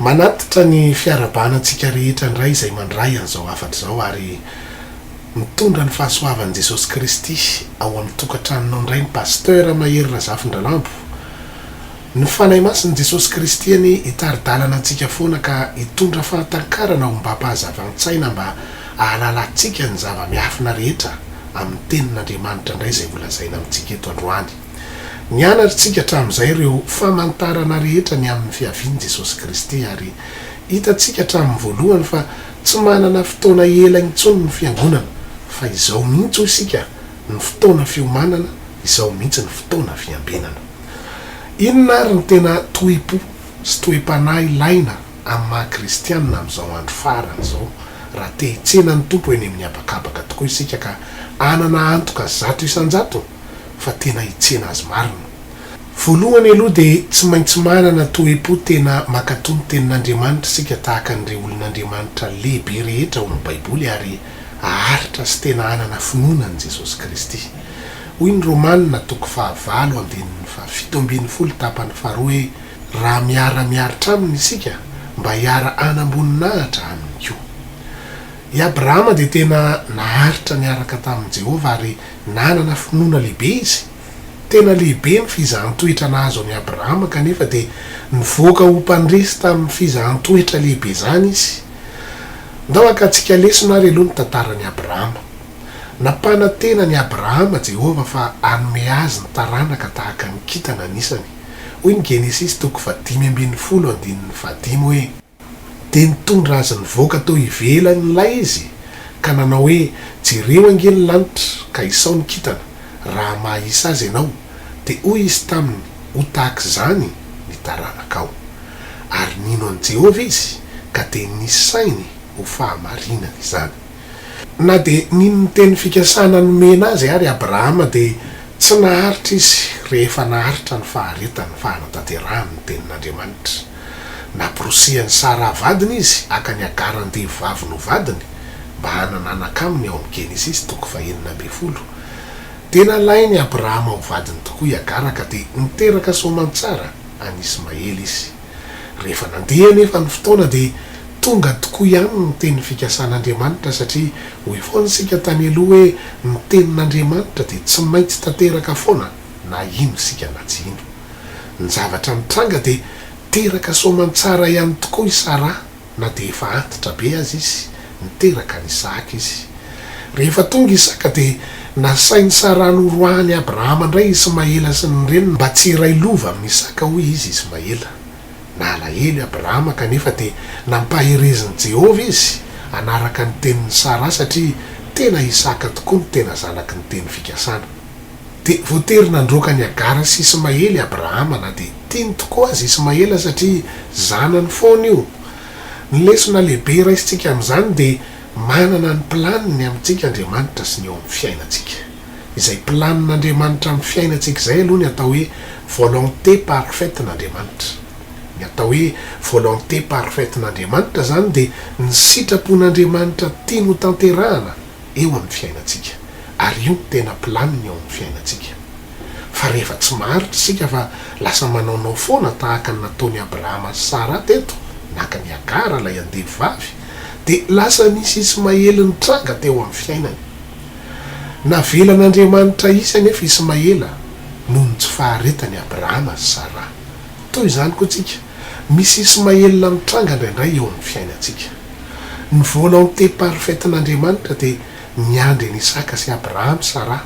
Manatitra ny fiarahabana antsika rehetra indray izay mandray an'izao hafatra izao ary mitondra ny fahasoavan'i Jesosy Kristy ao amin'ny tokantranonao indray ny Pasteur Mahery Razafindralambo. Ny Fanahy Masin'i Jesosy Kristy anie hitari-dalana antsika foana ka hitondra fahatankarana ombam-pahazavan-tsaina mba hahalalantsika ny zava-miafina rehetra amin'ny Tenin'Andriamanitra indray izay holazaina amintsika eto androany. Nianatrtsika hatramin'izay ireo famantarana rehetra ny amin'ny fiavian'i Jesosy Kristy ary hitantsika hatramin'ny voalohany fa tsy manana fotoana ela intsony ny Fiangonana fa izao mihitsy hoy isika ny fotoana fiomanana, izao mihitsy ny fotoana fiambenana. Inona àry ny tena toe-po sy toe-panahy ilaina amin'ny maha kristianina amin'izao andro farany izao raha te hitsena ny Tompo eny amin'ny habakabaka tokoa isika ka hanana antoka 100% fa tena hitsena Azy marina? Voalohany aloha dia tsy maintsy manana toe-po tena mankatò ny Tenin'Andriamanitra isika tahaka an'ireo olon'Andriamanitra lehibe rehetra ao amin'ny Baiboly ary haharitra sy tena hanana finoana an'i Jesosy Kristy. Hoy ny Romana toko fahavalo andininy faha-17 tapany faharoa hoe, Raha miara-miaritra aminy isika, mba hiara-hanam-boninahitra aminy koa. I Abrahama dia tena naharitra niaraka tamin'i Jehovah ary nanana finoana lehibe izy. Tena lehibe ny fizahan-toetra nahazo an'i Abrahama kanefa dia nivoaka ho mpandresy tamin'ny fizahan-toetra lehibe izany izy. Ndao hakantsika lesona ary aloha ny tantaran'i Abrahama. Nampanantena an'i Abrahama Jehovah fa hanome azy ny taranaka tahaka ny kintana anisany. Hoy ny Genesisy toko faha-15 andininy fahadimy hoe. Dia nitondra azy nivoaka teo ivelan'ny lay izy, ka nanao hoe, Jereo ange ny lanitra, ka isao ny kintana, raha mahisa azy ianao. Dia hoy izy taminy, Ho tahaka izany ny taranakao. Ary nino an'i Jehovah izy, ka dia nisainy ho fahamarinana izany. Na dia nino ny teny fikasana nomena azy àry Abrahama, dia tsy naharitra izy rehefa naharitra ny faharetany fa hanatanterahany ny tenin'Andriamanitra. Namporisihan'i Saraha vadiny izy haka an'i Hagara andevo vaviny ho vadiny, mba hanana anaka aminy ao amin'ny Genesisy toko fahenina ambin'ny folo. Dia nalain'i Abrahama ho vadiny tokoa i Hagara ka dia niteraka soamantsara an'i Ismaela izy. Rehefa nandeha anefa ny fotoana dia tonga tokoa ihany ny teny fikasan'Andriamanitra satria hoy foana isika tany aloha hoe ny tenin'Andriamanitra dia tsy maintsy tanteraka foana na hino isika na tsy hino. Ny zavatra nitranga dia teraka soamantsara ihany tokoa i Saraha na dia efa antitra be aza izy, niteraka an'i Isahaka izy. Rehefa tonga Isaka dia nasain'i Saraha noroahan'i Abrahama indray Ismaela sy ny reniny mba tsy hiray lova amin'i Isaka hoy izy Ismaela. Nalahelo i Abrahama kanefa dia nampaherezin'i Jehovah izy hanaraka ny tenin'i Saraha satria tena Isaka tokoa no tena zanaky ny teny fikasana. Dia voatery nandroaka an'i Hagara sy Ismaely i Abrahama na dia tiany tokoa aza Ismaela satria zanany foana io. Ny lesona lehibe raisintsika amin'izany dia manana ny planiny amintsika Andriamanitra sy ny eo amin'ny fiainantsika. Izay planin'Andriamanitra amin'ny fiainantsika izay aloha ny atao hoe volonté parfaite-n'Andriamanitra. Ny atao hoe volonté parfaite-n'Andriamanitra izany dia ny sitrapon'Andriamanitra tiany ho tanterahana eo amin'ny fiainantsika. Ary io no tena planiny eo amin'ny fiainantsika. Fa rehefa tsy maharitra isika fa lasa manaonao foana tahaka ny nataon'i Abrahama sy Saraha teto, naka an'i Hagara ilay andevo vavy, dia lasa nisy Ismaely nitranga teo amin'ny fiainany. Navelan'Andriamanitra hisy anefa Ismaela noho ny tsy faharetan'i Abrahama sy Saraha. Toy izany koa tsika, misy Ismaela mitranga indraindray eo amin'ny fiainantsika. Ny volonté parfaite-n'Andriamanitra dia niandry an'i Isaka sy Abrahama Saraha.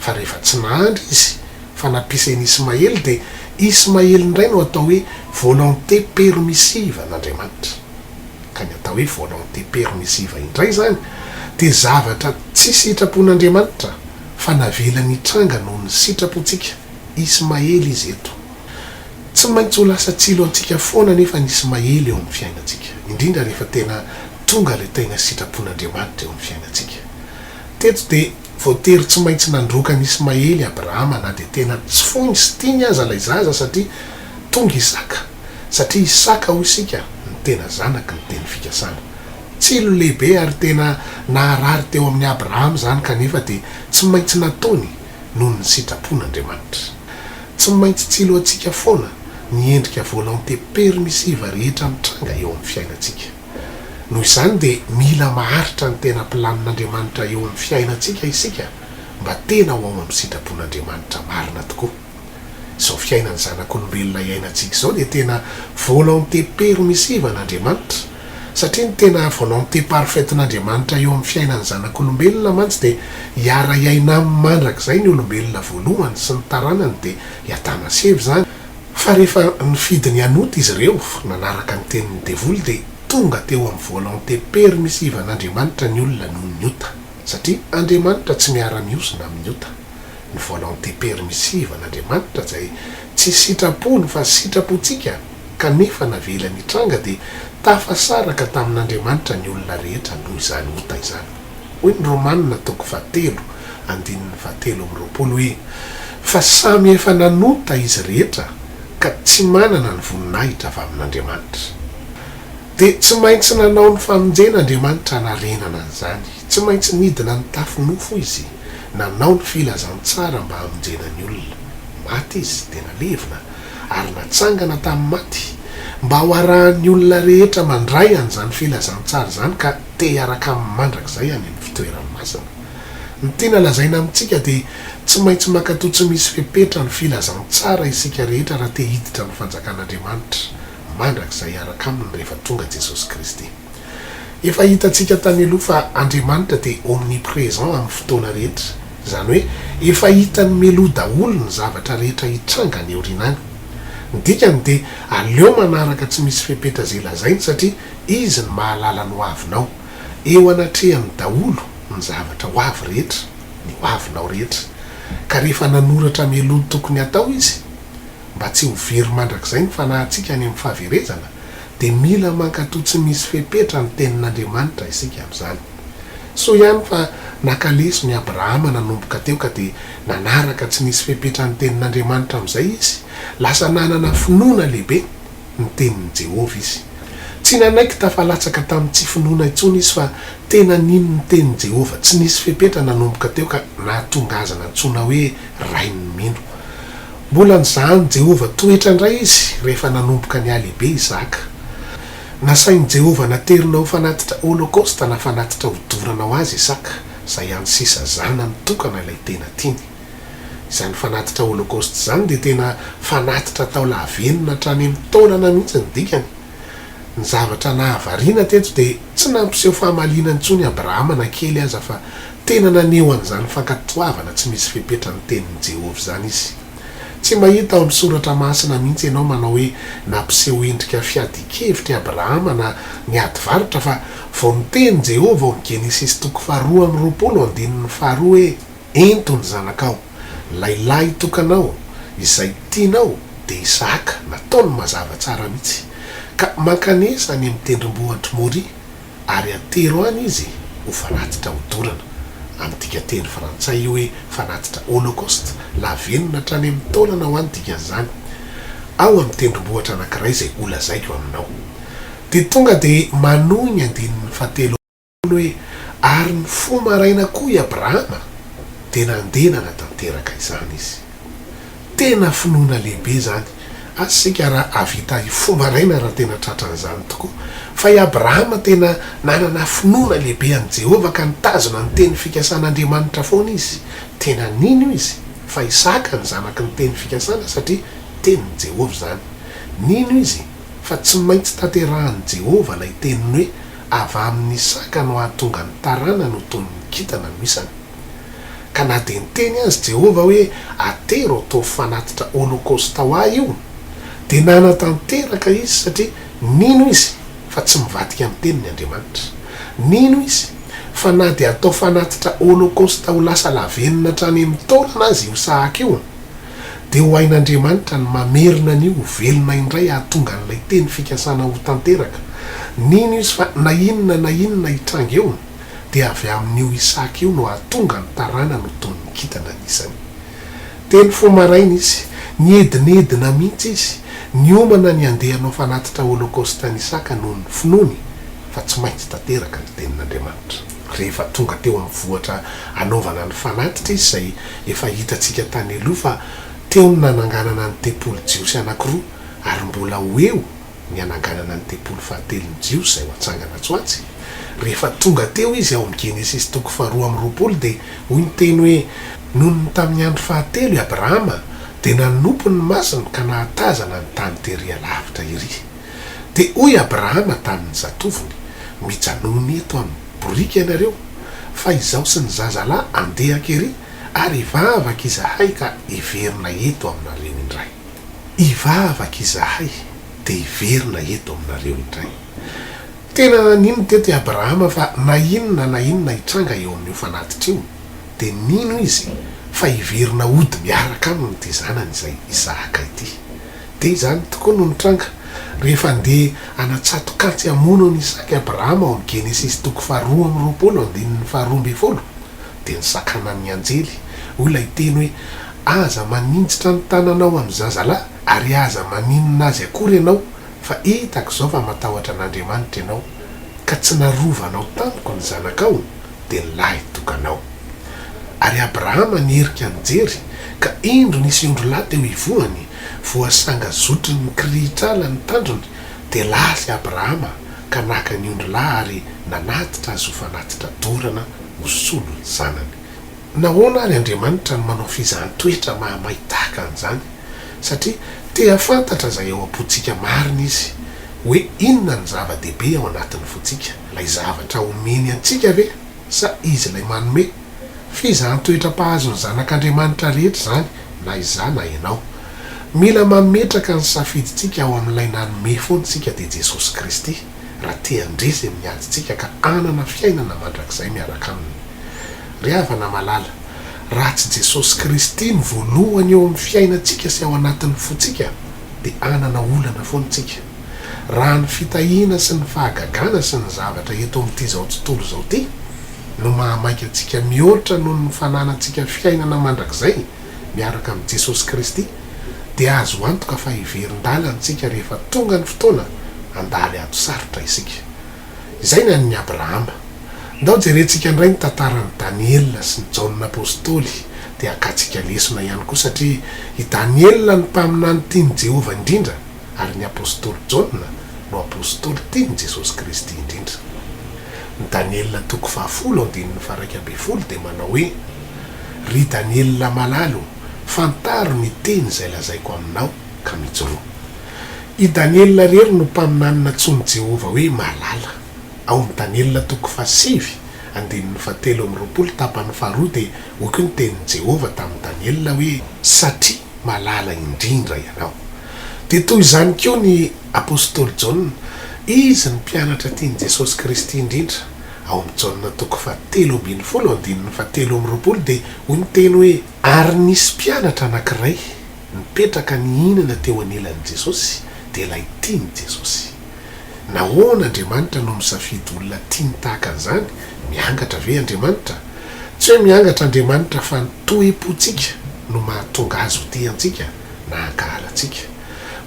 Fa rehefa tsy nahandry izy fa nampiasa an'i Ismaely dia Ismaely indray no atao hoe volonté permissive an'Andriamanitra. Ka ny atao hoe volonté permissive indray izany dia zavatra tsy sitrapon'Andriamanitra fa navelany hitranga noho ny sitrapontsika, Ismaely izy eto. Tsy maintsy ho lasa tsilo antsika foana anefa ny Ismaely eo amin'ny fiainantsika, indrindra rehefa tena tonga ilay tena sitrapon'Andriamanitra eo amin'ny fiainantsika. Teto dia voatery tsy maintsy nandroaka an'i Ismaely Abrahama na dia tena tsy foiny sy tiany aza ilay zaza satria tonga Isaka, satria Isaka hoy isika no tena zanaky ny teny fikasana. Tsilo lehibe ary tena naharary teo amin'i Abrahama izany kanefa dia tsy maintsy nataony noho ny sitrapon'Andriamanitra. Tsy maintsy tsiloantsika foana ny endrika volonté permissive rehetra mitranga eo amin'ny fiainantsika. Noho izany dia mila maharitra ny tena planin'Andriamanitra eo amin'ny fiainantsika isika mba tena ho ao amin'ny sitrapon'Andriamanitra marina tokoa. Izao fiainan'ny zanak'olombelona iainantsika izao dia tena volonté permissive an'Andriamanitra, satria ny tena volonté parfaite-n'Andriamanitra eo amin'ny fiainan'ny zanak'olombelona mantsy dia hiara-hiaina aminy mandrakizay ny olombelona voalohany sy ny taranany dia i Adama sy Eva izany. Fa rehefa nifidy ny hanota izy ireo, nanaraka ny tenin'ny devoly dia tonga teo amin'ny volonté permissive an'Andriamanitra ny olona noho ny ota, satria Andriamanitra tsy miara-mihozona amin'ny ota. Ny volonté permissive an'Andriamanitra izay tsy sitrapony fa sitrapontsika kanefa navelany hitranga dia tafasaraka tamin'Andriamanitra ny olona rehetra noho izany ota izany. Hoy ny Romana toko fahatelo andininy fahatelo amby 20 hoe, Fa samy efa nanota izy rehetra ka tsy manana ny voninahitra avy amin'Andriamanitra. Dia tsy maintsy nanao ny famonjena Andriamanitra hanarenana an'izany. Tsy maintsy nidina nitafy nofo Izy, nanao ny filazantsara mba hamonjena ny olona. Maty Izy, dia nalevina, ary natsangana tamin'ny maty, mba ho arahan'ny olona rehetra mandray an'izany filazantsara izany ka te hiaraka Aminy mandrakizay any amin'ny fitoerany masina. Ny tiana lazaina amintsika dia tsy maintsy mankatò tsy misy fepetra ny filazantsara isika rehetra raha te hiditra ny fanjakan'Andriamanitra mandrakizay hiaraka Aminy rehefa tonga Jesosy Kristy. Efa hitantsika tany aloha fa Andriamanitra dia omnipresent amin'ny fotoana rehetra, izany hoe efa hitany mialoha daholo ny zavatra rehetra hitranga any aoriana any. Ny dikany dia aleo manaraka tsy misy fepetra izay lazainy satria Izy no mahalala ny hoavinao. Eo anatrehany daholo ny zavatra ho avy rehetra, ny hoavinao rehetra. Ka rehefa nanoratra mialoha ny tokony hatao Izy, mba tsy ho very mandrakizay ny fanahintsika any amin'ny fahaverezana, dia mila mankatò tsy misy fepetra ny Tenin'Andriamanitra isika amin'izany. Soa ihany fa naka lesona i Abrahama nanomboka teo ka dia nanaraka tsy nisy fepetra ny Tenin'Andriamanitra amin'izay izy. Lasa nanana finoana lehibe ny Tenin'i Jehovah izy. Tsy nanaiky tafalatsaka tamin'ny tsy finoana intsony izy fa tena nino ny Tenin'i Jehovah tsy nisy fepetra nanomboka teo ka nahatonga azy nantsoina hoe rain'ny mino. Mbola nizahan'i Jehovah toetra indray izy rehefa nanomboka nihalehibe Isaka. Nasain'i Jehovah naterina ho fanatitra holokaosta na fanatitra hodorana ho azy Isaka, izay hany sisa zanany tokana ilay tena tiany. Izany fanatitra holokaosta izany dia tena fanatitra atao lavenona hatrany amin'ny taolana mihitsy ny dikany. Ny zavatra nahavariana teto dia tsy nampiseho fahamaliana intsony Abrahama na kely aza fa tena naneho an'izany fankatoavana tsy misy fepetra ny tenin'i Jehovah izany izy. Tsy mahita ao amin'ny Soratra Masina mihitsy ianao manao hoe nampiseho endrika fiadian-kevitra i Abrahama na niady varotra fa vao niteny Jehovah ao amin'ny Genesisy toko faharoa amby 20 andininy faharoa hoe, Ento ny zanakao, ilay lahy tokanao, izay tianao, dia Isahaka, nataony mazava tsara mihitsy, ka mankanesa any amin'ny tendrombohitr'i Moria, ary atero any izy ho fanatitra hodorana. Amin'ny dikanteny frantsay io hoe fanatitra holocauste, lavenona hatrany amin'ny taolana ho any dikan'izany, ao amin'ny tendrombohitra anankiray izay holazaiko aminao. Dia tonga dia manohy ny andininy fahatelo. hoe, Ary nifoha maraina koa i Abrahama, dia nandeha nanatanteraka izany izy. Tena finoana lehibe izany. Asa isika raha hahavita hifoha maraina raha tena tratran'izany tokoa. Fa i Abrahama tena nanana finoana lehibe an'i Jehovah ka nitazona ny teny fikasan'Andriamanitra foana izy. Tena nino izy fa Isaka ny zanaky ny teny fikasana satria tenin'i Jehovah izany. Nino izy fa tsy maintsy tanterahin'i Jehovah ilay teniny hoe Avy amin'i Isaka no hahatonga ny taranany ho toy ny kintana no isany. Ka na dia niteny aza Jehovah hoe, Atero ataovy fanatitra holokaosta ho ahy io, dia nanatanteraka izy satria nino izy fa tsy mivadika amin'ny teniny Andriamanitra. Nino izy fa na dia atao fanatitra holokaosta ho lasa lavenona hatrany amin'ny taolana aza io sahaka io, dia ho hain'Andriamanitra ny mamerina an'io ho velona indray hahatonga an'ilay teny fikasana ho tanteraka. Nino izy fa na inona na inona hitranga eo, dia avy amin'io Isaka io no hahatonga ny taranany ho toy ny kintana ny isany. Teny fo maraina izy, niedinedina mihitsy izy, niomana ny handeha hanao fanatitra holokaosta an'i Isaka noho ny finoany fa tsy maintsy tanteraka ny tenin'Andriamanitra. Rehefa tonga teo amin'ny vohitra hanaovana ny fanatitra izy, izay efa hitantsika tany aloha fa teo no nananganana ny tempoly jiosy anankiroa. Ary mbola ho eo ny hananganana ny tempoly fahatelon'ny Jiosy izay ho atsangana atsy ho atsy. Rehefa tonga teo izy ao amin'ny Genesisy toko faharoa amby 20 dia hoy ny teny hoe, Nony tamin'ny andro fahatelo i Abrahama dia nanopy ny masony ka nahatazana ny tany tery alavitra ery. Dia hoy Abrahama tamin'ny zatovony, Mijanòna eto amin'ny boriky ianareo, fa izaho sy ny zazalahy handeha ankery ary hivavaka izahay ka hiverina eto aminareo indray. Hivavaka izahay dia hiverina eto aminareo indray. Tena nino teto i Abrahama fa na inona na inona hitranga eo amin'io fanatitra io, dia nino izy fa hiverina hody miaraka aminy ity zanany izay Isahaka ity. Dia izany tokoa no nitranga, rehefa handeha hanatsatokantsy hamono an'i Isaka i Abrahama ao amin'ny Genesisy toko faharoa amby 20 andininy faharoa ambinifolo, dia nisakanan'ny anjely. Hoy ilay teny hoe, Aza maninjitra ny tananao amin'ny zazalahy, ary aza maninona azy akory ianao, fa hitako izao fa matahotra an'Andriamanitra ianao, ka tsy narovanao tamiko ny zanakao, dia ny lahy tokanao. Ary Abrahama niherika nijery, ka indro nisy ondrilahy teo ivohany, voasanga zotrin'ny kirihitr'ala ny tandrony, dia lasa i Abrahama ka naka ny ondrilahy ary nanatitra azy ho fanatitra dorana ho solon'ny zanany. Nahoana àry Andriamanitra no manao fizahan-toetra mahamay tahaka an'izany? Satria te hahafantatra izay ao am-pontsika marina izy, hoe inona ny zava-dehibe ao anatin'ny fontsika. Ilay zavatra omeny antsika ve, sa izy ilay manome? Fizahan-toetra mpahazo ny zanak'Andriamanitra rehetra izany, na izaho na ianao. Mila mametraka ny safidintsika ao amin'ilay nanome foana isika, dia Jesosy Kristy. raha te handresy amin'ny adintsika ka hanana fiainana mandrakizay miaraka Aminy. Ry havana malala, raha tsy Jesosy Kristy no voalohany eo amin'ny fiainantsika sy ao anatin'ny fontsika dia hanana olana foana isika. Raha ny fitahiana sy ny fahagagana sy ny zavatra eto amin'ity izao tontolo izao ity no mahamaika antsika mihoatra noho ny fananantsika fiainana mandrakizay miaraka amin'i Jesosy Kristy, dia azo antoka fa hiverin-dalana isika rehefa tonga ny fotoana handalo ady sarotra isika. Izay ny an'i Abrahama. Ndao jerentsika indray ny tantaran'i Daniela sy ny Jaona Apostoly dia hakantsika lesona ihany koa satria i Daniela no mpaminany tian'i Jehovah indrindra ary ny Apostoly Jaona no Apostoly tian'i Jesosy Kristy indrindra. Ny Daniela toko fahafolo andininy faha-11 dia manao hoe, Ry Daniela malala ô, Fantaro ny teny izay lazaiko aminao, ka mijoroa. I Daniela irery no mpaminany nantsoin'i Jehovah hoe malala. Ao amin'ny Daniela toko fahasivy, andininy fahatelo amby 20 tapany faharoa dia hoy koa ny tenin'i Jehovah tamin'i Daniela hoe, Satria malala indrindra ianao. Dia toy izany koa ny apostoly Jaona. Izy no mpianatra tian'i Jesosy Kristy indrindra. Ao amin'ny Jaona toko fahatelo ambinifolo, andininy fahatelo amby 20 dia hoy ny teny hoe, Ary nisy mpianatra anankiray nipetraka nihinana teo anilan'i Jesosy, dia ilay tian'i Jesosy. Nahoana Andriamanitra no misafidy olona tiany tahaka an'izany? Miangatra ve Andriamanitra? Tsy hoe miangatra Andriamanitra fa ny toe-pontsika no mahatonga Azy ho tia antsika na hankahala antsika.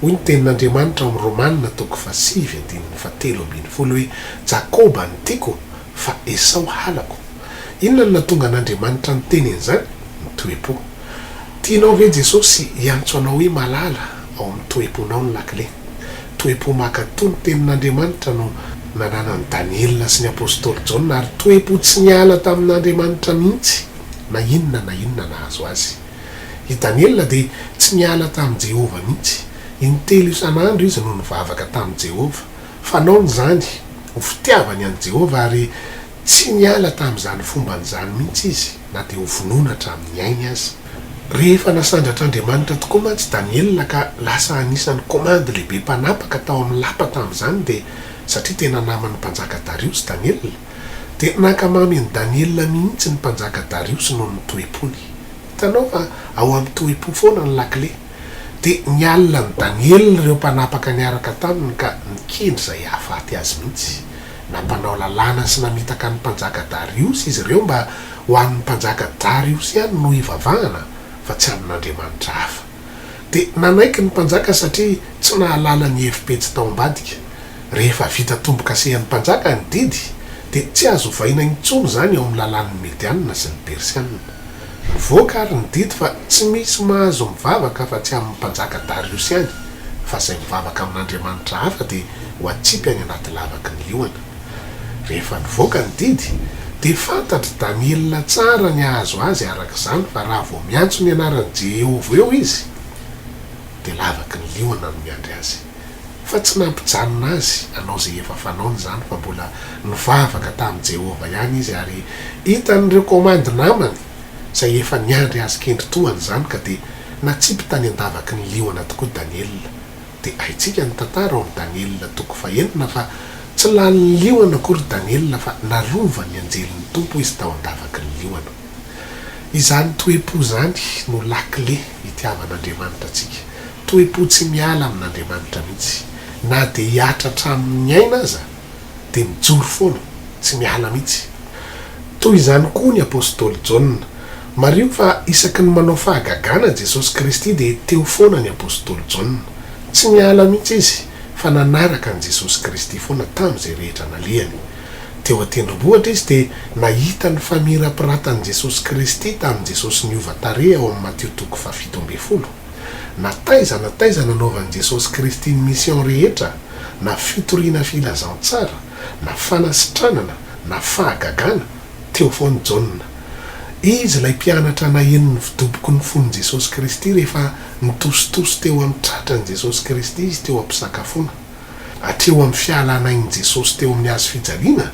Hoy ny Tenin'Andriamanitra ao amin'ny Romana toko fahasivy andininy fahatelo ambinifolo hoe, Jakoba no tiako, fa Esao halako. Inona no nahatonga an'Andriamanitra niteny an'izany? Ny toe-po. Tianao ve Jesosy hiantso anao hoe malala ao amin'ny toe-ponao ny lakile? Toe-po mankatò ny tenin'Andriamanitra no nananan'i Daniela sy ny apostoly Jaona ary toe-po tsy niala tamin'Andriamanitra mihitsy na inona na inona nahazo azy. I Daniela dia tsy niala tamin'i Jehovah mihitsy. Intelo isan'andro izy no nivavaka tamin'i Jehovah. Fanaony izany ho fitiavany an'i Jehovah ary Tsy niala tamin'izany fombany izany mihitsy izy, na dia ho vonoina hatramin'ny ainy aza. Rehefa nasandratr'Andriamanitra tokoa mantsy Daniela ka lasa anisan'ny komandy lehibe mpanapaka tao amin'ny lapa tamin'izany dia satria tena naman'ny mpanjaka Dariosy Daniela, dia nankamamy an'i Daniela mihitsy ny mpanjaka Dariosy noho ny toe-pony. Hitanao fa ao amin'ny toe-po foana ny lakile. Dia nialona an'i Daniela ireo mpanapaka niaraka taminy ka nikendry izay hahafaty azy mihitsy. Nampanao lalàna sy namitaka ny mpanjaka Dariosy izy ireo mba ho an'ny mpanjaka Dariosy ihany no hivavahana fa tsy amin'andriamanitra hafa. Dia nanaiky ny mpanjaka satria tsy nahalala ny hevi-petsy tao ambadika. Rehefa vita tombo-kasehan'ny mpanjaka ny didy dia tsy azo ovaina intsony izany eo amin'ny lalàn'ny Medianina sy ny Persianina. Nivoaka àry ny didy fa tsy misy mahazo mivavaka afa-tsy amin'ny mpanjaka Dariosy ihany. Fa izay mivavaka amin'andriamanitra hafa dia ho atsipy any anaty lavaky ny liona. Rehefa nivoaka ny didy, dia fantatr'i Daniela tsara ny hahazo azy araka izany fa raha vao miantso ny anaran'i Jehovah eo izy, dia lavaky ny liona no miandry azy. Fa tsy nampijanona azy hanao izay efa fanaony izany fa mbola nivavaka tamin'i Jehovah ihany izy ary hitan'ireo komandy namany izay efa niandry azy kendry tohana izany ka dia natsipy tany an-davaky ny liona tokoa Daniela. Dia haintsika ny tantara ao amin'ny Daniela toko fahenina fa tsy lanin'ny liona akory Daniela fa narovan'ny anjelin'ny Tompo izy tao an-davaky ny liona. Izany toe-po izany no lakile itiavan'Andriamanitra antsika. Toe-po tsy miala amin'Andriamanitra mihitsy. Na dia hihatra hatramin'ny aina aza dia mijoro foana, tsy miala mihitsy. Toy izany koa ny apostoly Jaona. Mariho fa isaky ny manao fahagagana Jesosy Kristy dia teo foana ny apostoly Jaona. Tsy niala mihitsy izy fa nanaraka an'i Jesosy Kristy foana tamin'izay rehetra nalehany. Teo an-tendrombohitra izy dia nahita ny famirapiratan'i Jesosy Kristy tamin'i Jesosy niova tarehy ao amin'ny Matio toko fahafito ambinifolo. Na taiza na taiza nanaovan'i Jesosy Kristy ny mission rehetra, na fitoriana filazantsara, na fanasitranana, na fahagagana, teo foana Jaona. Izy ilay mpianatra naheno ny fidoboky ny fon'i Jesosy Kristy rehefa nitositosy teo amin'ny tratran'i Jesosy Kristy izy teo am-pisakafoana. Hatreo amin'ny fialan'ain'i Jesosy teo amin'ny hazo fijaliana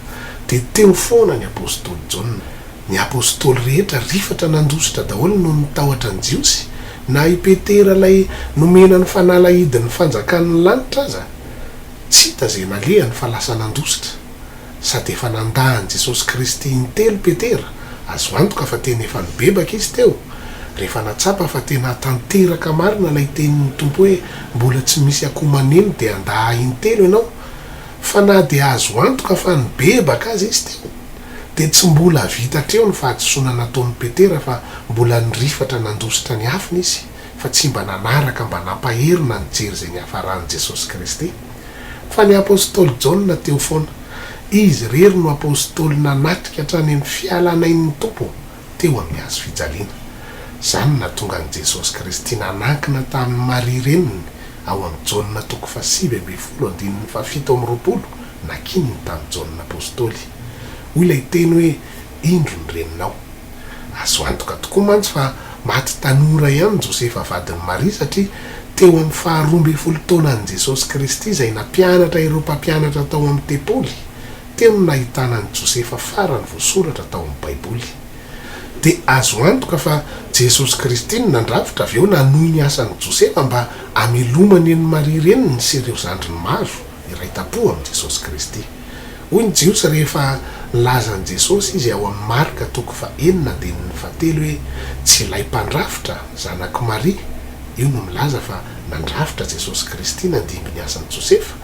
dia teo foana ny apostoly Jaona. Ny apostoly rehetra rifatra nandositra daholo noho ny tahotra ny Jiosy, na i Petera ilay nomena ny fanalahidin'ny fanjakan'ny lanitra aza tsy hita izay nalehany fa lasa nandositra. Sady efa nandà an'i Jesosy Kristy intelo Petera, azo antoka fa tena efa nibebaka izy teo, rehefa nahatsapa fa tena tanteraka marina ilay tenin'ny Tompo hoe mbola tsy misy akoho maneno dia handà ahy intelo ianao. Fa na dia azo antoka fa nibebaka aza izy teo, dia tsy mbola vita hatreo ny fahadisoana nataon'i Petera fa mbola nirifatra nandositra ny afony izy fa tsy mba nanaraka mba nampahery na nijery izay niafaran'i Jesosy Kristy. Fa ny apostoly Jaona teo foana. Izy irery no apostoly nanatrika hatrany amin'ny fialan'ain'ny Tompo teo amin'ny hazo fijaliana. Izany no nahatonga an'i Jesosy Kristy nanankina tamin'i Maria reniny ao amin'ny Jaona toko fahasivy ambinifolo andininy fahafito amby roapolo nakininy tamin'i Jaona apostoly. Hoy ilay teny hoe, Indro ny reninao. Azo antoka tokoa mantsy fa maty tanora ihany Josefa vadin'i Maria satria teo amin'ny faharoa ambinifolo taonan'i Jesosy Kristy izay nampianatra ireo mpampianatra tao amin'ny tempoly, teo no nahitana an'i Josefa farany voasoratra tao amin'ny Baiboly. Dia azo antoka fa Jesosy Kristy no nandrafitra avy eo nanohy ny asan'i Josefa mba hamelomany an'i Maria reniny sy ireo zandriny maro iray tampo amin'i Jesosy Kristy. Hoy ny Jiosy rehefa nilaza an'i Jesosy izy ao amin'ny Marka toko fahenina andininy fahatelo hoe, Tsy ilay mpandrafitra, zanak'i Maria, io no milaza fa nandrafitra Jesosy Kristy nandimby ny asan'i Josefa,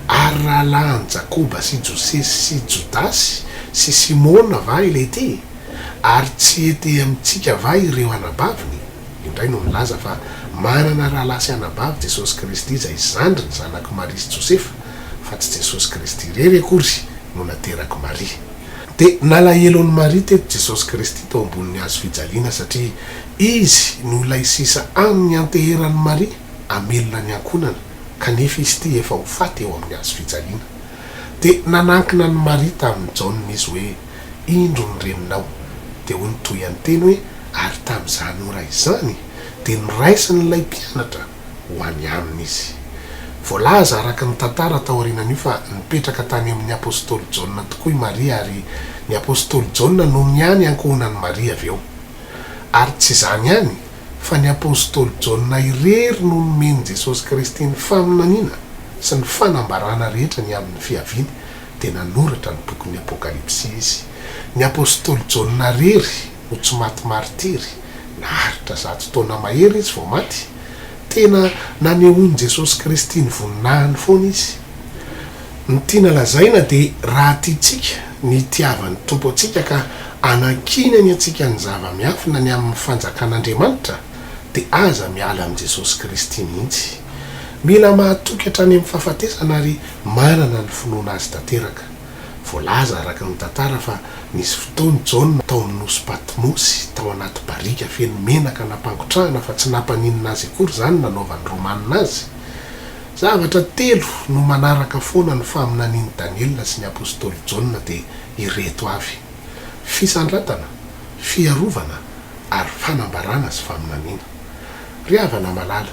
ary rahalahin'i Jakoba sy Josesy sy Jodasy sy Simona va ilay ity? Ary tsy ety amintsika va ireo anabaviny? Indray no milaza fa manana rahalahy sy anabavy Jesosy Kristy izay zandriny zanak'i Maria sy Josefa, fa tsy Jesosy Kristy irery akory no naterak'i Maria. Dia nalahelo an'i Maria teto Jesosy Kristy tao ambonin'ny hazo fijaliana satria Izy no ilay sisa hany nianteheran'i Maria hamelona ny ankohonana kanefa Izy ity efa ho faty eo amin'ny hazo fijaliana. Dia nanankina an'i Maria tamin'i Jaona Izy hoe, Indro ny reninao. Dia hoy ny tohianteny hoe, Ary tamin'izany ora izany dia noraisin'ilay mpianatra ho any aminy izy. Voalaza araka ny tantara taorianan'io fa nipetraka tany amin'ny apostoly Jaona tokoa i Maria ary ny apostoly Jaona no niahy ny ankohonan'i Maria avy eo. Ary tsy izany ihany fa ny apostoly Jaona irery no nomen'i Jesosy Kristy ny faminaniana sy ny fanambarana rehetra ny amin'ny fiaviany dia nanoratra ny bokin'ny Apokalypsy izy. Ny apostoly Jaona irery no tsy maty martiry, naharitra 100 taona mahery izy vao maty. Tena nanehoan'i Jesosy Kristy ny voninahiny foana izy. Ny tiana lazaina dia raha tiantsika ny hitiavan'ny Tompo antsika ka anankinany antsika ny zava-miafina ny amin'ny fanjakan'Andriamanitra dia aza miala amin'i Jesosy Kristy mihitsy. Mila mahatoky hatrany amin'ny fahafatesana ary manana ny finoana Azy tanteraka. Voalaza araka ny tantara fa nisy fotoana i Jaona tao amin'ny nosy Patmosy, tao anaty barika feno menaka nampangotrahana fa tsy nampaninona azy akory izany nanaovan'ny Romanina azy. Zavatra telo no manaraka foana ny faminanian'i Daniela sy ny apostoly Jaona dia ireto avy, Fisandratana, fiarovana ary fanambarana sy faminaniana. Ry havana malala,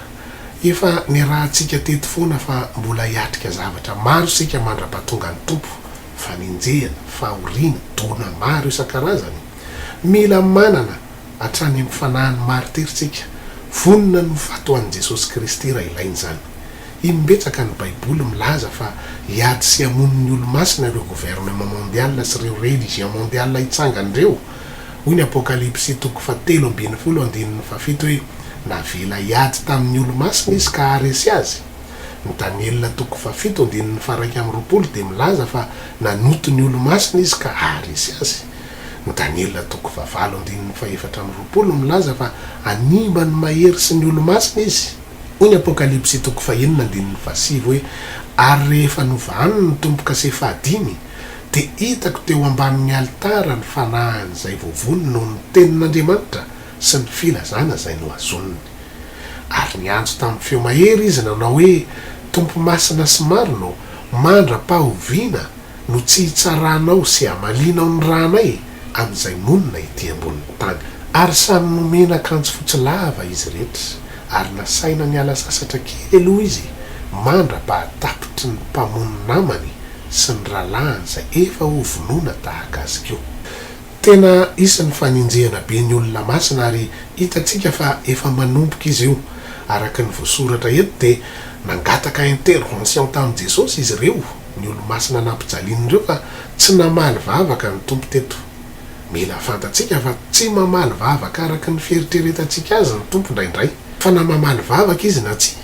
efa niarahantsika teto foana fa mbola hiatrika zavatra maro isika mandra-pahatongan'ny Tompo, fanenjehana, fahoriana, dona maro isan-karazany. Mila manana hatrany amin'ny fanahin'ny martiry tsika, vonona ny ho faty ho an'i Jesosy Kristy raha ilaina izany. Imbetsaka ny Baiboly milaza fa hiady sy hamono ny olo-masina ireo gouvernement mondial sy ireo religion mondial hitsangana ireo. Hoy ny Apokalypsy toko fahatelo ambinifolo andininy fahafito hoe, Navela hiady tamin'ny olo-masina izy ka haharesy azy. Ny Daniela toko fahafito andininy faha-21 dia milaza fa nanoto ny olo-masina izy ka haharesy azy. Ny Daniela toko fahavalo andininy faha-24 milaza fa hanimba ny mahery sy ny olo-masina izy. Hoy ny Apokalypsy toko fahenina andininy fahasivy hoe, Ary rehefa novahaniny ny tombo-kase fahadimy, dia hitako teo ambanin'ny alitara ny fanahin'izay voavono noho ny tenin'Andriamanitra sy ny filazana izay nohazoniny. Ary niantso tamin'ny feo mahery izy nanao hoe, Tompo masina sy marina ô, mandra-pahoviana no tsy hitsaranao sy hamalianao ny rànay amin'izay monina ety ambonin'ny tany. Ary samy nomena akanjo fotsy lava izy rehetra, ary nasaina niala sasatra kely aloha izy mandra-pahatapitry ny mpamono namany sy ny rahalahiny izay efa hovonoina tahaka azy koa. Tena hisy ny fanenjehana be ny olona masina ary hitantsika fa efa manomboka izy io. Araka ny voasoratra eto dia nangataka intervention tamin'i Jesosy izy ireo, ny olomasina nampijaliana ireo fa tsy namaly vavaka ny Tompo teto. Mila fantatsika fa tsy mamaly vavaka araka ny fieritreretantsika azy ny Tompo indraindray. Fa na mamaly vavaka Izy na tsia,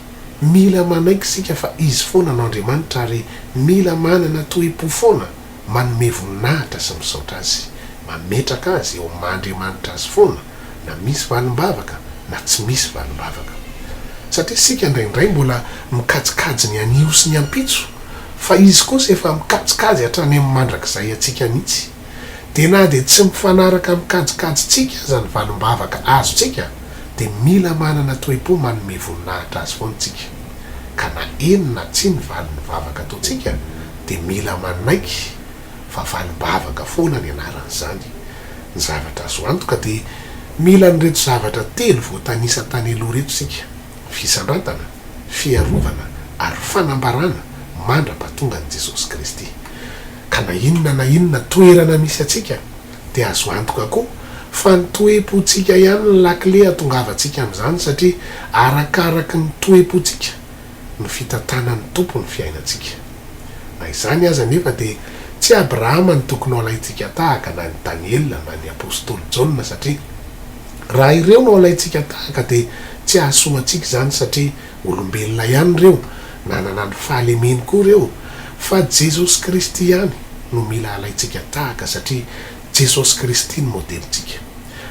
mila manaiky isika fa Izy foana no Andriamanitra ary mila manana toe-po foana manome voninahitra sy misaotra Azy, mametraka Azy eo amin'ny maha Andriamanitra Azy foana na misy valim-bavaka na tsy misy valim-bavaka. Satria isika indraindray mbola mikajikajy ny anio sy ny ampitso, fa Izy kosa efa mikajikajy hatrany amin'ny mandrakizay antsika mihitsy. Dia na dia tsy mifanaraka amin'ny kajikajintsika aza ny valim-bavaka azontsika, dia mila manana toe-po manome voninahitra Azy foana isika. Ka na eny na tsia ny valin'ny vavaka ataontsika, dia mila manaiky fa valim-bavaka foana ny anaran'izany. Ny zavatra azo antoka dia mila an'ireto zavatra telo voatanisa tany aloha ireto isika, fisandratana, fiarovana ary fanambarana mandra-pahatongan'i Jesosy Kristy. Ka na inona na inona toerana misy antsika dia azo antoka koa fa ny toe-pontsika ihany ny lakile hahatongavantsika amin'izany satria arakaraky ny toe-pontsika no fitantanan'ny Tompo ny fiainantsika. Na izany aza anefa dia tsy Abrahama no tokony ho alaintsika tahaka na ny Daniela na ny Apostoly Jaona satria raha ireo no alaintsika tahaka dia tsy hahasoa antsika izany satria olombelona ihany ireo, nanana ny fahalemeny koa ireo fa Jesosy Kristy ihany no mila alaintsika tahaka satria Jesosy Kristy no modelintsika.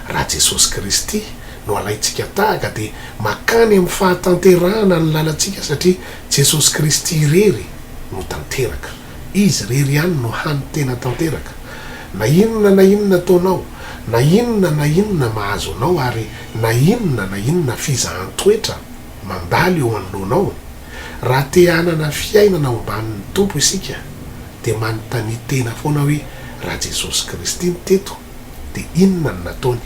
Raha Jesosy Kristy no alaintsika tahaka dia makany amin'ny fahatanterahana ny lalantsika satria Jesosy Kristy irery no tanteraka. Izy irery ihany no hany tena tanteraka. Na inona na inona ataonao, na inona na inona mahazo anao ary na inona na inona fizahan-toetra mandalo eo anoloanao, raha te hanana fiainana omban'ny Tompo isika dia manontania tena foana hoe raha Jesosy Kristy no teto dia inona no nataony?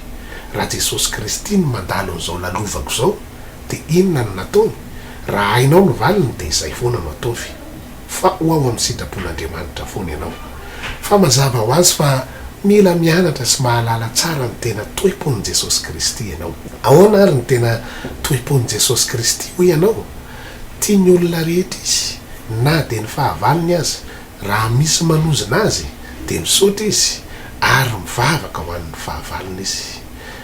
Raha Jesosy Kristy no mandalo an'izao lalovako izao dia inona no nataony? Raha hainao ny valiny dia izay foana no ataovy. Fa ho ao amin'ny sitrapon'Andriamanitra foana ianao. Fa mazava ho azy fa mila mianatra sy mahalala tsara ny tena toe-pon'i Jesosy Kristy ianao. Ahoana ary ny tena toe-pon'i Jesosy Kristy hoy ianao? Tia ny olona rehetra Izy, na dia ny fahavalony aza. Raha misy manozona Azy, dia misaotra Izy, ary mivavaka ho an'ny fahavalony Izy.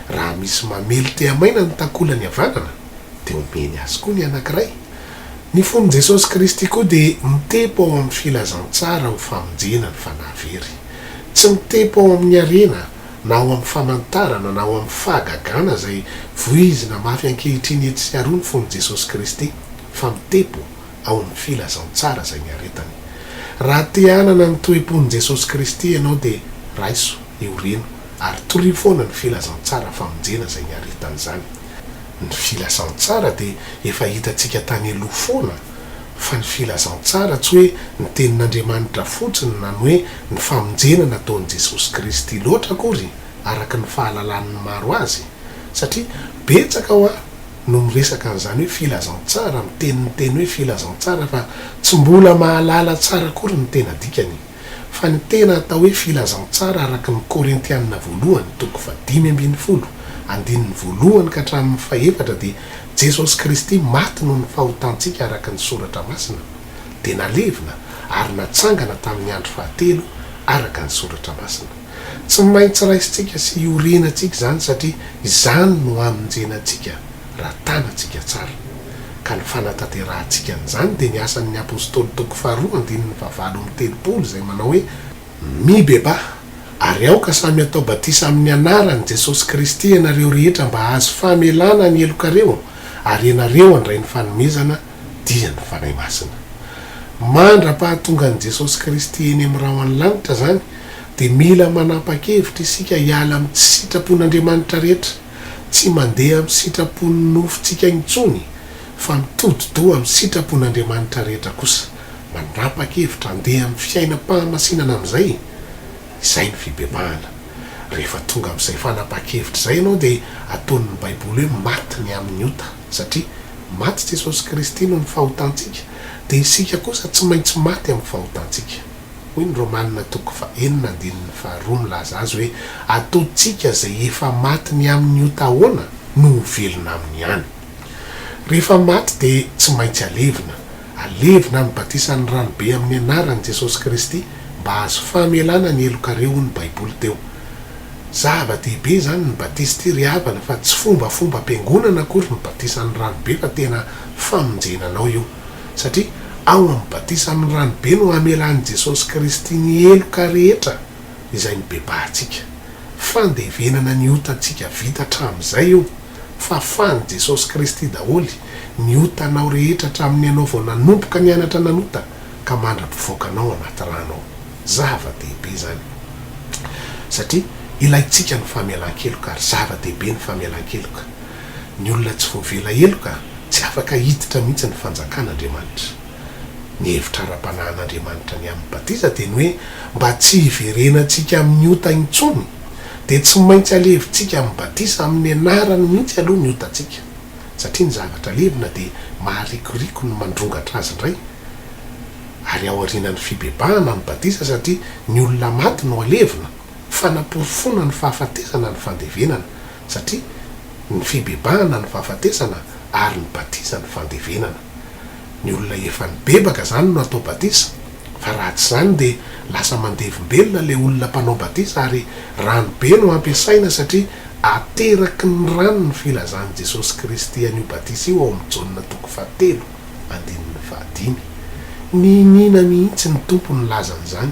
Raha misy mamely tehamaina ny takolany havanana, dia omeny azy koa ny anankiray. Ny fon'i Jesosy Kristy koa dia mitepo ao amin'ny filazantsara ho famonjena ny fanahy very. Tsy mitepo ao amin'ny harena, na ao amin'ny famantarana, na ao amin'ny fahagagana izay voizina mafy ankehitriny etsy sy aroa ny fon'i Jesosy Kristy, fa mitepo ao amin'ny filazantsara izay niaretany. Raha te hanana ny toe-pon'i Jesosy Kristy ianao dia raiso, ioreno, ary torio foana ny filazantsara famonjena izay niaretany izany. Ny filazantsara dia efa hitantsika tany aloha foana. Fa ny filazantsara tsy hoe ny tenin'Andriamanitra fotsiny na ny hoe ny famonjena nataon'i Jesosy Kristy loatra akory araka ny fahalalan'ny maro azy. Satria betsaka hoa no miresaka an'izany hoe filazantsara, miteny ny teny hoe filazantsara fa tsy mbola mahalala tsara akory ny tena dikany. Fa ny tena atao hoe filazantsara araka ny Korintiana voalohany toko fahadimy ambinifolo andininy voalohany ka hatramin'ny fahefatra dia Jesosy Kristy maty noho ny fahotantsika araka ny Soratra Masina, dia nalevina ary natsangana tamin'ny andro fahatelo araka ny Soratra Masina. Tsy maintsy raisintsika sy iorenantsika izany satria izany no hamonjena antsika raha tanantsika tsara. Ka ny fanatanterahantsika an'izany dia ny Asan'ny Apostoly toko faharoa andininy fahavalo amby telopolo izay manao hoe, Mibebaha, ary aoka samy hatao batisa amin'ny anaran'i Jesosy Kristy ianareo rehetra mba hahazo famelana ny helokareo, ary ianareo handray ny fanomezana, dia ny Fanahy Masina. Mandra-pahatongan'i Jesosy Kristy eny amin'ny rahon'ny lanitra izany, dia mila manapa-kevitra isika hiala amin'ny tsy sitrapon'Andriamanitra rehetra, tsy mandeha amin'ny sitrapon'ny nofontsika intsony, fa mitodi-doha amin'ny sitrapon'Andriamanitra rehetra kosa. Manapa-kevitra handeha amin'ny fiainam-pahamasinana amin'izay, izay ny fibebahana. Rehefa tonga amin'izay fanapahan-kevitra izay ianao dia ataon'ny Baiboly hoe maty ny amin'ny ota, satria maty Jesosy Kristy noho ny fahotantsika, dia isika kosa tsy maintsy maty amin'ny fahotantsika. Hoy ny Romana toko fahenina andininy faharoa milaza azy hoe, Ataontsika izay efa maty ny amin'ny ota ahoana no ho velona aminy ihany. Rehefa maty dia tsy maintsy alevina. Alevina amin'ny batisan'ny ranobe amin'ny anaran'i Jesosy Kristy mba hahazo famelana ny helokareo hoy ny baiboly teo. Zava-dehibe izany ny batisa ity ry havana fa tsy fombafombam-piangonana akory ny batisan'ny ranobe fa tena famonjena anao io. Satria ao amin'ny batisa amin'ny ranobe no hamelan'i Jesosy Kristy ny heloka rehetra izay nibebahantsika. Fandevenana ny otantsika vita hatramin'izay io. Fafan'i Jesosy Kristy daholo ny otanao rehetra hatramin'ny ianao vao nanomboka nianatra nanota ka mandra-pivoakanao anaty rano ao. Zava-dehibe izany. Satria ilaintsika ny famelan-keloka ary zava-dehibe ny famelan-keloka. Ny olona tsy voavela heloka tsy afaka hiditra mihitsy ny fanjakan'Andriamanitra. Ny hevitra ara-panahin'Andriamanitra ny amin'ny batisa dia ny hoe mba tsy hiverenantsika amin'ny ota intsony, dia tsy maintsy alevintsika amin'ny batisa amin'ny anarany mihitsy aloha ny otantsika. Satria ny zavatra alevina dia maharikoriko ny mandrongatra azy indray. Ary aorianan'ny fibebahana ny batisa satria ny olona maty no alevina, fanaporofoana ny fahafatesana ny fandevenana, satria ny fibebahana ny fahafatesana ary ny batisa ny fandevenana. Ny olona efa nibebaka zany no atao batisa fa raha tsy zany dia lasa mandevimbelona le olona mpanao batisa ary rano be no ampiasaina satria ateraky ny rano ny filazan'i Jesosy Kristy an'io batisa io ao amin'ny Jaona toko fahatelo andininy fahadimy. Niniana mihitsy ny Tompo nilaza an'izany.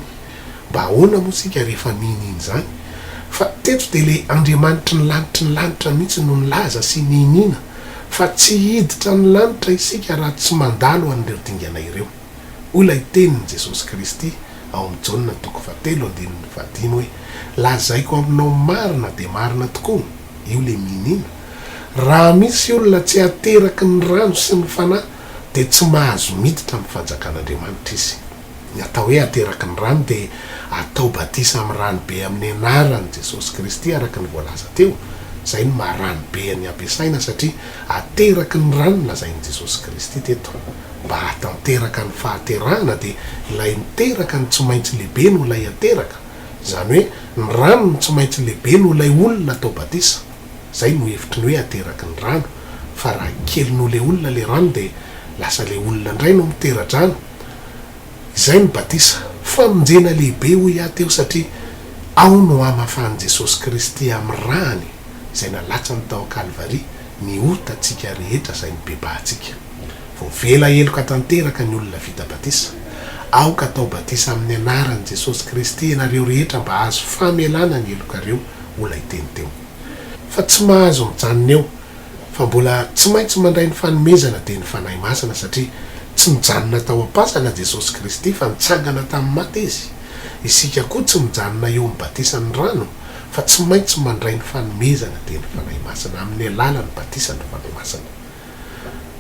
Mba ahoana moa isika rehefa mihiniana izany? Fa teto dia ilay Andriamanitry ny lanitry ny lanitra mihitsy no nilaza sy nihiniana fa tsy hiditra ny lanitra isika raha tsy mandalo an'ireo dingana ireo. Hoy ilay tenin'i Jesosy Kristy ao amin'ny Jaona toko fahatelo andininy fahadimy hoe, Lazaiko aminao marina dia marina tokoa, io ilay mihiniana, raha misy olona tsy ateraky ny rano sy ny Fanahy dia tsy mahazo miditra amin'ny fanjakan'Andriamanitra izy. Ny atao hoe ateraky ny rano dia atao batisa amin'ny rano be amin'ny anaran'i Jesosy Kristy araka ny voalaza teo. Izay no maha rano be ny ampiasaina satria ateraky ny rano no lazain'i Jesosy Kristy teto. Mba hahatanteraka ny fahaterahana dia ilay niteraka no tsy maintsy lehibe noho ilay ateraka. Izany hoe ny rano no tsy maintsy lehibe noho ilay olona atao batisa. Izay no hevitry ny hoe ateraky ny rano. Fa raha kely noho ilay olona ilay rano dia lasa ilay olona indray no mitera-drano. Izay ny batisa. Famonjena lehibe hoy aho teo satria ao no hamafan'i Jesosy Kristy amin'ny rany izay nalatsany tao Kalvary ny otantsika rehetra izay nibebahantsika. Voavela heloka tanteraka ny olona vita batisa. Aoka atao batisa amin'ny anaran'i Jesosy Kristy ianareo rehetra mba hahazo famelana ny helokareo hoy ilay teny teo. Fa tsy mahazo mijanona eo. Fa mbola tsy maintsy mandray ny fanomezana dia ny Fanahy Masina satria tsy nijanona tao am-pasana Jesosy Kristy fa nitsangana tamin'ny maty Izy. Isika koa tsy mijanona eo amin'ny batisan'ny rano fa tsy maintsy mandray ny fanomezana dia ny Fanahy Masina amin'ny alalan'ny batisan'ny Fanahy Masina.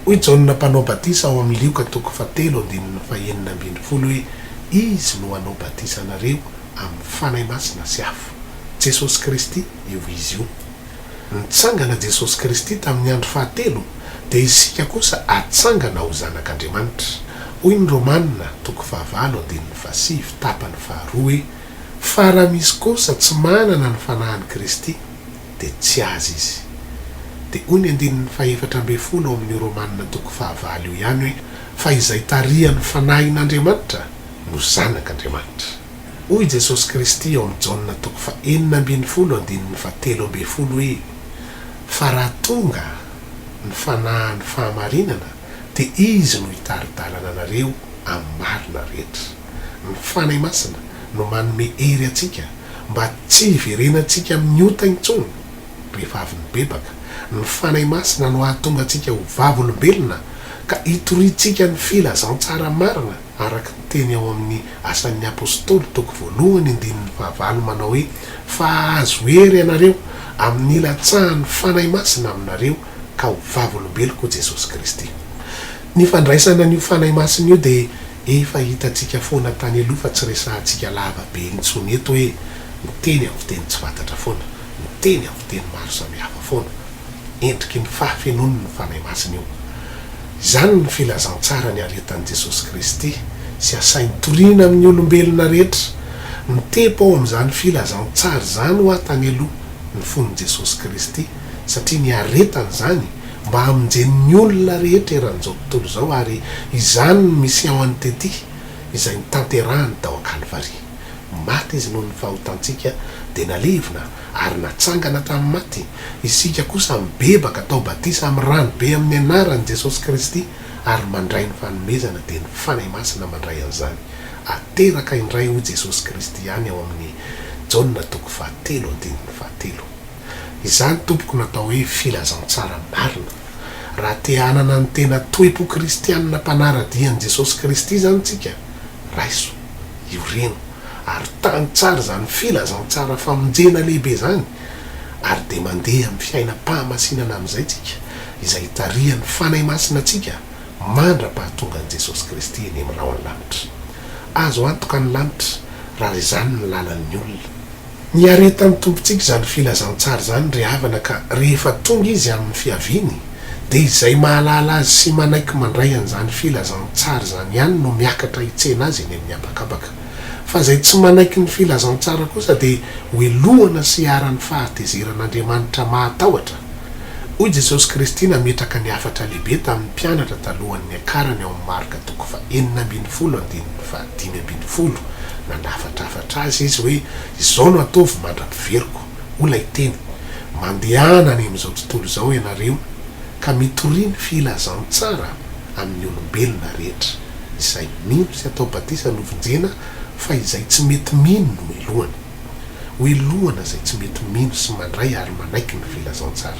Hoy Jaona Mpanao Batisa ao amin'ny Lioka toko fahatelo andininy fahenina ambinifolo hoe, Izy no hanao batisa anareo amin'ny Fanahy Masina sy afo. Jesosy Kristy io Izy io. Nitsangana Jesosy Kristy tamin'ny andro fahatelo, dia isika kosa atsangana ho zanak'Andriamanitra. Hoy ny Romana toko fahavalo andininy fahasivy tapany faharoa hoe, Fa raha misy kosa tsy manana ny Fanahin'i Kristy, dia tsy azy izy. Dia hoy ny andininy fahefatra ambinifolo ao amin'io Romana toko fahavalo io ihany hoe, Fa izay tarihan'ny Fanahin'Andriamanitra no zanak'Andriamanitra. Hoy Jesosy Kristy ao amin'ny Jaona toko fahenina ambinifolo andininy fahatelo ambinifolo hoe, Fa raha tonga ny Fanahin'ny fahamarinana, dia Izy no hitari-dalana anareo amin'ny marina rehetra. Ny Fanahy Masina no manome hery antsika mba tsy hiverenantsika amin'ny ota intsony rehefa avy nibebaka. Ny Fanahy Masina no hahatonga antsika ho vavolombelona ka hitoriantsika ny filazantsara marina araka ny teny ao amin'ny Asan'ny Apostoly toko voalohany andininy fahavalo manao hoe, Fa hahazo hery ianareo amin'ny hilatsahan'ny Fanahy Masina aminareo ka ho vavolombeloko Jesosy Kristy. Ny fandraisana an'io Fanahy Masina io dia efa hitantsika foana tany aloha fa tsy resahantsika lava be intsony eto hoe miteny amin'ny fiteny tsy fantatra foana, miteny amin'ny fiteny maro samihafa foana. Endriky ny fahafenoany ny Fanahy Masina io. Izany ny filazantsara niaretan'i Jesosy Kristy sy asainy toriana amin'ny olombelona rehetra. Mitepo ao amin'izany filazantsara izany hoa tany aloha ny fon'i Jesosy Kristy satria niaretany izany mba hamonjeny ny olona rehetra eran'izao tontolo izao ary izany ny mission-ny tety izay notanterahany tao Kalvary. Maty Izy noho ny fahotantsika dia nalevina ary natsangana tamin'ny maty, isika kosa mibebaka atao batisa amin'ny rano be amin'ny anaran'i Jesosy Kristy ary mandray ny fanomezana dia ny Fanahy Masina mandray an'izany. Ateraka indray hoy Jesosy Kristy ihany ao amin'ny Jaona toko fahatelo andininy fahatelo. Izany tompoko no atao hoe filazantsara marina. Raha te hanana ny tena toe-po kristianina mpanara-dia an'i Jesosy Kristy izany tsika, raiso, ioreno, ary tano tsara izany filazantsara famonjena lehibe izany, ary dia mandeha amin'ny fiainam-pahamasinana amin'izay tsika, izay itarihan'ny Fanahy Masina antsika mandra-pahatongan'i Jesosy Kristy eny amin'ny rahon'ny lanitra. Azo antoka ny lanitra raha izany ny lalan'ny olona. Niaretan'ny Tompontsika izany filazantsara izany ry havana ka rehefa tonga Izy amin'ny fiaviany dia izay mahalala Azy sy manaiky mandray an'izany filazantsara izany ihany no miakatra hitsena Azy eny amin'ny habakabaka. Fa izay tsy manaiky ny filazantsara kosa dia hohelohana sy hiharan'ny fahatezeran'Andriamanitra mahatahotra. Hoy Jesosy Kristy nametraka ny hafatra lehibe tamin'ny mpianatra talohan'ny niakarany ao amin'ny Marka toko fahenina ambinifolo andininy fahadimy ambinifolo, nanafatrafatra azy Izy hoe, Izao no ataovy mandra-piveriko, hoy ilay teny, Mandehana any amin'izao tontolo izao ianareo ka mitoria ny filazantsara amin'ny olombelona rehetra. Izay mino sy atao batisa no vonjena fa izay tsy mety mino no helohana. Ho helohana izay tsy mety mino sy mandray ary manaiky ny filazantsara.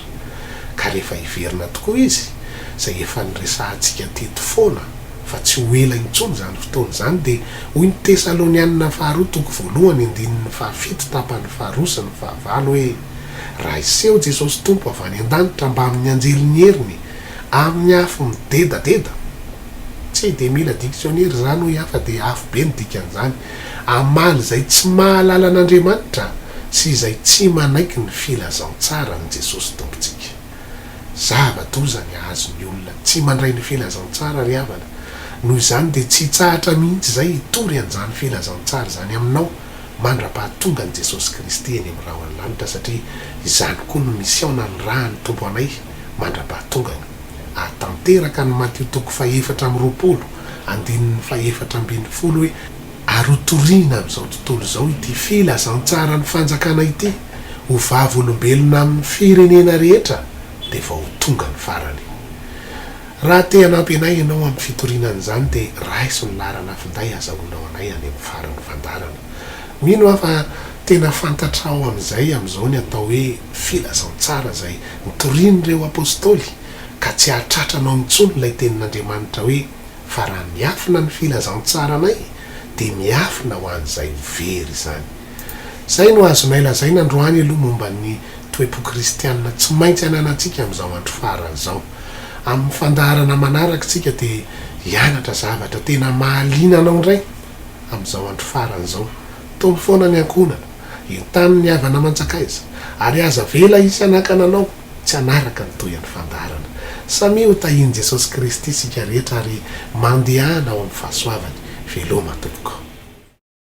Ka rehefa hiverina tokoa Izy, izay efa niresahantsika teto foana fa tsy ho ela intsony izany fotoana izany, dia hoy ny Tesalonianina faharoa toko voalohany andininy fahafito tapany faharoa sy ny fahavalo hoe, Raha hiseho Jesosy Tompo avy any an-danitra mbamin'ny anjelin'ny heriny, amin'ny afo midedadeda, Tsy dia mila diksionera izany hoy aho fa dia afo be ny dikan'izany. Hamaly izay tsy mahalala an'Andriamanitra sy izay tsy manaiky ny filazantsaran'i Jesosy Tompontsika. Zava-doza ny hahazo ny olona tsy mandray ny filazantsara ry havana. Noho izany dia tsy hitsahatra mihitsy izay hitory an'izany filazantsara izany aminao mandra-pahatonga an'i Jesosy Kristy eny amin'ny rahon'ny lanitra satria izany koa no mission nanirahan'ny Tompo anay mandra-pahatongany. Ahatanteraka ny Matio toko fahefatra amby roapolo, andininy fahefatra ambinifolo hoe, Ary hotorina amin'izao tontolo izao ity filazantsaran'ny fanjakana ity, ho vavolombelona amin'ny firenena rehetra, dia vao ho tonga ny farany. Raha te hanampy anay ianao amin'ny fitoriana an'izany dia raiso ny laharana finday azahoanao anay any amin'ny faran'ny fandaharana. Mino aho fa tena fantatrao amin'izay amin'izao ny atao hoe filazantsara izay nitorian'ireo Apostoly ka tsy hahatratra anao intsony ilay tenin'Andriamanitra hoe fa raha miafina ny filazantsaranay dia miafina ho an'izay ho very izany. Izay no azonay lazaina androany aloha momba ny toe-po kristianina tsy maintsy ananantsika amin'izao andro farany izao. Amin'ny fandaharana manaraka isika dia hianatra zavatra tena mahaliana anao indray amin'izao andro farany izao. Taomy foana ny ankohonana, entano ny havana aman-tsakaiza, ary aza avela hisy hanakana anao tsy hanaraka ny tohin'ny fandaharana. Samia ho tahian'i Jesosy Kristy isika rehetra ary mandehana ao amin'ny fahasoavany. Veloma tompoko.